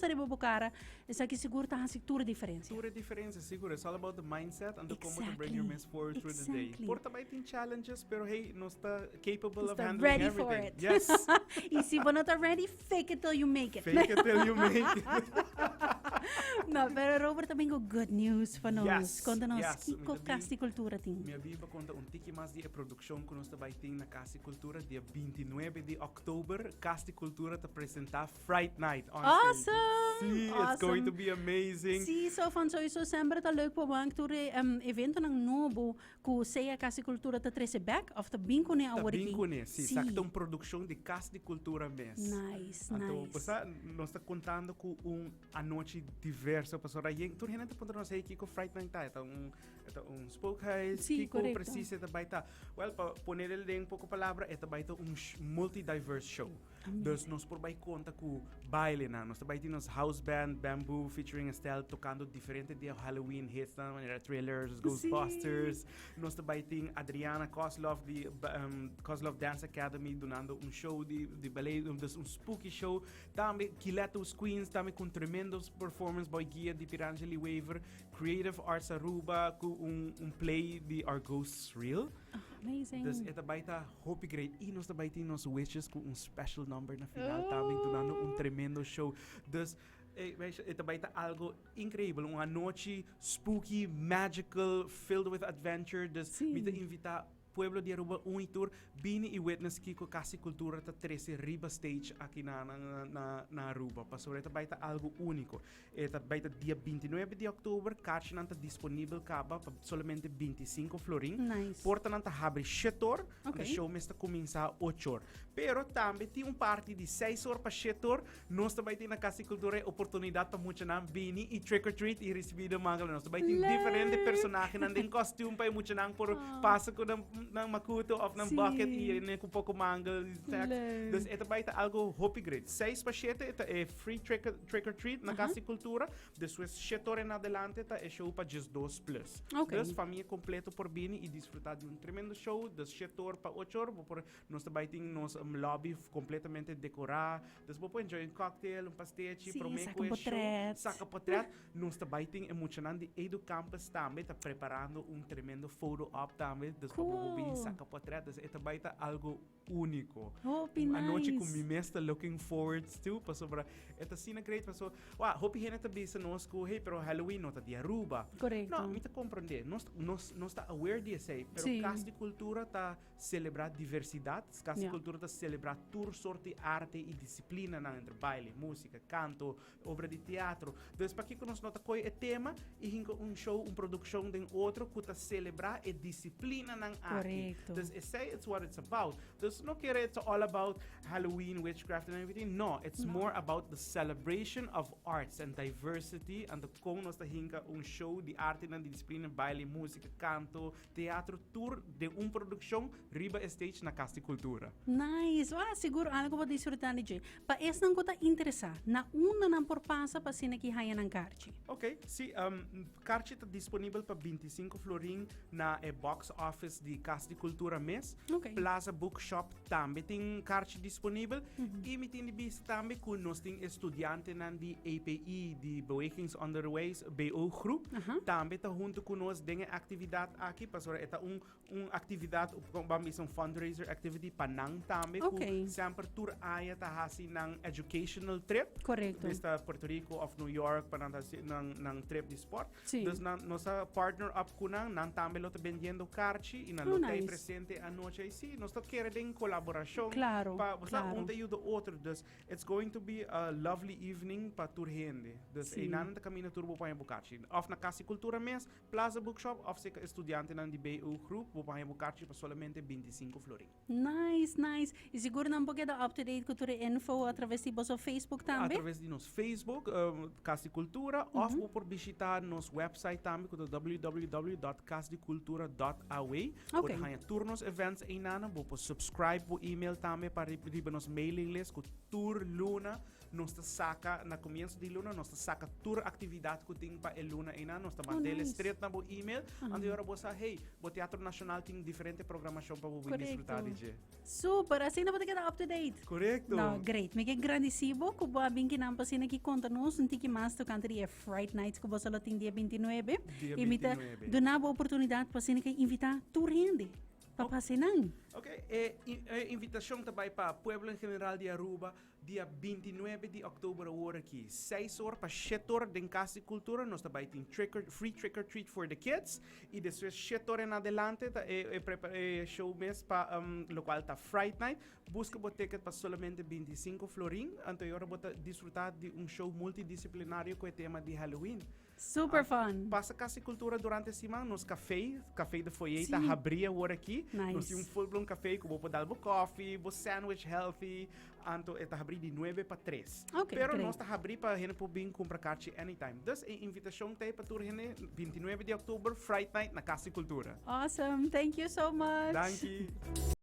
Riba bo cara, esaki sigur ta haci tur diferencia. Tur e diferencia, sigur. It's all about the mindset and the como to bring your mes forward through the day. Por ta bay tin challenges, pero hey, nos ta capable of handling ready everything. For it. Yes. Y si bo no ta ready, fake it till you make it. Fake it till you make it. No, pero Robert también con good news pa nos. Yes, Conta nos yes. kiko Cas di Cultura tin. Mi a bin pa conta un tiki mas di e produccion cu nos ta bay tin na Cas di Cultura dia 29 di october. Cas di Cultura ta presenta Fright Night on Awesome! stage. Sí, it's going to be amazing. Sí, so van sowieso semper ta leuk pa wak tur e um, eventonan nobo ku sea Cas di Cultura ta trece back of ta bin kuné Ta awor bin aki. kuné, sí. Sa ta un produccion di Cas di Cultura mes. Nice, Anto, nice. bosa, nos ta contando cu un anochi diverso pasobra yen tur hende ta puntra nos, hey, kiko Fright Night ta? E ta un E ta un spookhuis, Sí, kiko correcto. precies e ta bai ta? Wel, pa poner el den poco palabra, e ta bai ta un multi-diverse show. Dus nos por bai conta cu bailenan. Nos ta bai tin nos house band, Bamboo, featuring Estelle, tocando diferente dia Halloween hits, nan manera Thrillers, Ghostbusters. Nos ta bai tin Adriana Kozlov di Kozlov Dance Academy dunando un show di ballet, dus un spooky show. Tambe Kiletto's Queens, tambe cu un tremendo performance by guia di Pirangeli Wever. Creative Arts Aruba cu un play di Are Ghosts Real? Amazing. Dus e ta bay ta hopi great. Y nos ta bay tin nos witches cu un special number na final tambe, dunando un tremendo show. Dus meisje, e ta bay ta algo increíble. Un anochi spooky, magical, filled with adventure. Dus mi ta invita pueblo di Aruba un y tur bini y witness kico Cas di Cultura ta trece riba stage aki na Aruba. Pasobra e ta bay ta algo unico. E ta bay ta dia 29 di october, kaartjenan ta disponibel caba pa solamente 25 florin. Nice. Portanan ta habri 7 or, okay. E show mes ta cuminsa 8 or. Pero tambe tin un party di 6 or pa 7 or. Nos ta bay tin na Cas di Cultura e oportunidad pa muchanan bini y trick or treat y ricibi de mangel. Nos ta bay tin diferente personahenan den costume pa e muchanan por pasa cu nan macuto of nan bucket y yena cu poco mangel y snacks. Dus e ta bay ta algo hopi great. 6 pa 7 e ta e free trick or treat na Cas di Cultura. Despues 7 or en adelante ta e show pa 12 plus. Dus famia completo por bini y disfruta di un tremendo show. Dus 7 or pa 8 or bo por. Nos ta bai tin nos lobby completamente decorá. Dus bo por enjoy un cocktail, un pastechi, promé saca cu e show. potret. Saca potret. Nos ta bai tin e muchanan di Edu Campus tambe ta preparando un tremendo photo op tambe. Dus pa bo por bin Cool. saca potret. Dus e ta bai ta algo único. Hopi Un anochi cu nice. mi mes ta looking forward to pasobra e ta asina great paso wa hopi hende ta bisa nos cu hey pero Halloween no ta di Aruba. Correcto. No, mi ta comprende. Nos ta aware di esey, pero Cas di Cultura ta Celebra diversidad, Cas di Cultura ta celebra tur soort di arte y disciplinanan entre baile, musica, canto, obra di teatro. Dus pakico nos no ta coy e tema y hinca un show, un produccion den otro cu ta celebra e disciplinanan aki. Dus esey it's what it's about. Dus no kere it's all about Halloween, witchcraft and everything. No, it's more about the celebration of arts and diversity and con nos ta hinca un show di artenan, di disciplina, baile, musica, canto, Teatro tur den un produccion riba e stage na Cas di Cultura. Nice! Wah, sigur algo bo disfruta di dje. Pa esnan ku ta interesá, na unda nan por pasa pa asina ki haña nan karchi? Ok, si, karchi ta disponibel pa 25 florin na e box office di Cas di Cultura mes. Plaza Bookshop tambe tin karchi disponibel. I mi tin di bisa tambe ku nos tin e studiantenan di API, di Bewegingsonderwijs, BO groep, tambe ta huntu ku nos den e aktividat aki, pasobra e ta un un aktividat, ban bisa un fundraiser activity pa nan tambe, ku semper tur aña ta hasi nan educational trip. Bista Puerto Rico of New York pa nan ta hasi nan trip di sport. Dus nan, nos a partner up ku nan, nan tambe lo ta bendiendo karchi i nan lo ta ei presente e anochi ei. Sí, nos ta kere den kolaborashon pa, bo sa, un ta yuda otro. Dus it's going to be a lovely evening pa tur hende. Dus einan nan ta kaminda tur bo por haña bo karchi. Òf na Kas di Kultura mes, Plaza Bookshop òf seka e studiantenan di BU Groep bo por haña bo karchi pa solamente 25 florin. Nice, nice. Y sigur nan por keda up to date cu tur e info a traves di boso Facebook tambe? A traves di nos Facebook, Cas di Cultura, of bo por bishita nos website tambe cu ta www.casdicultura.aw. Bo ta haña tur nos events eynana. Bo por subscribe bo email tambe pa riba nos mailing list cu tur luna. Nos ta saca na comienzo di luna, nos ta saca tur actividad cu tin pa e luna ena, nos ta mandele straight na bo email. Anto ora bo sa, hey, bo Teatro Nacional tin diferente programacion pa bo bin disfruta di dje. Super, asina bo ta keda up to date. Correcto. No, great. Mi ke grandisi bo ku bo a bin kinan pa asina ki konta nos un tiki mas tokante di e Fright Nights ku boso lo tin dia 29. Dia I mi ta 29. duna bo oportunidat pa asina ke invita tur hende pa pasa nan. Ok, e, e invitacion ta bai pa pueblo en general di Aruba, Dia 29 di october awor aki, 6 or pa 7 or den Cas di Cultura nos ta bay tin trick or, free trick or treat for the kids y despues 7 or en adelante ta e, e, prepa, e show mes pa um, locual ta Fright Night. Busca bo ticket pa solamente 25 florin, anto e ora bo ta disfruta di un show multidisciplinario cu e tema di Halloween. Super fun. Pasa Cas di Cultura durante siman, nos café, Café de Foyer ta habri awor aki. Nice. Nos tin un full blown café cu bo por dal bo coffee, bo sandwich healthy. Anto e ta habri di 9 pa 3. Ok, Pero great. nos ta habri pa hende por bin cumpra carchi anytime. Dus e invitacion ta pa tur hende 29 di october, Fright Night na Cas di Cultura. Awesome. Thank you so much. Danki.